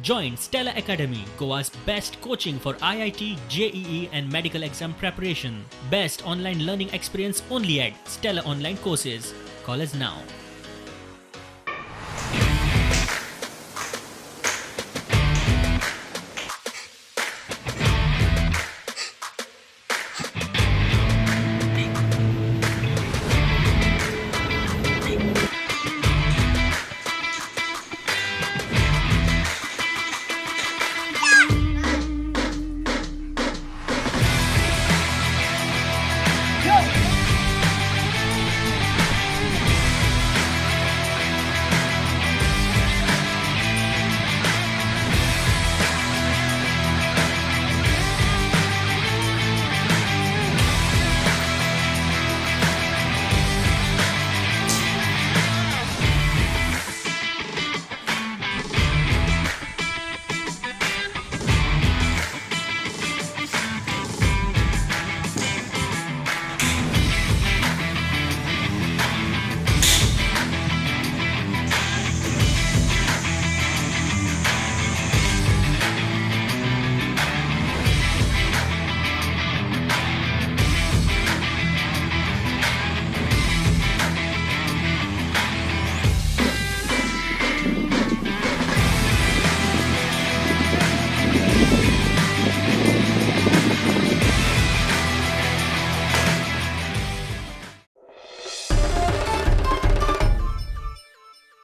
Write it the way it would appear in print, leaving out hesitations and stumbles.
Join Stellar Academy, Goa's best coaching for IIT, JEE and medical exam preparation. Best online learning experience only at Stellar Online Courses. Call us now.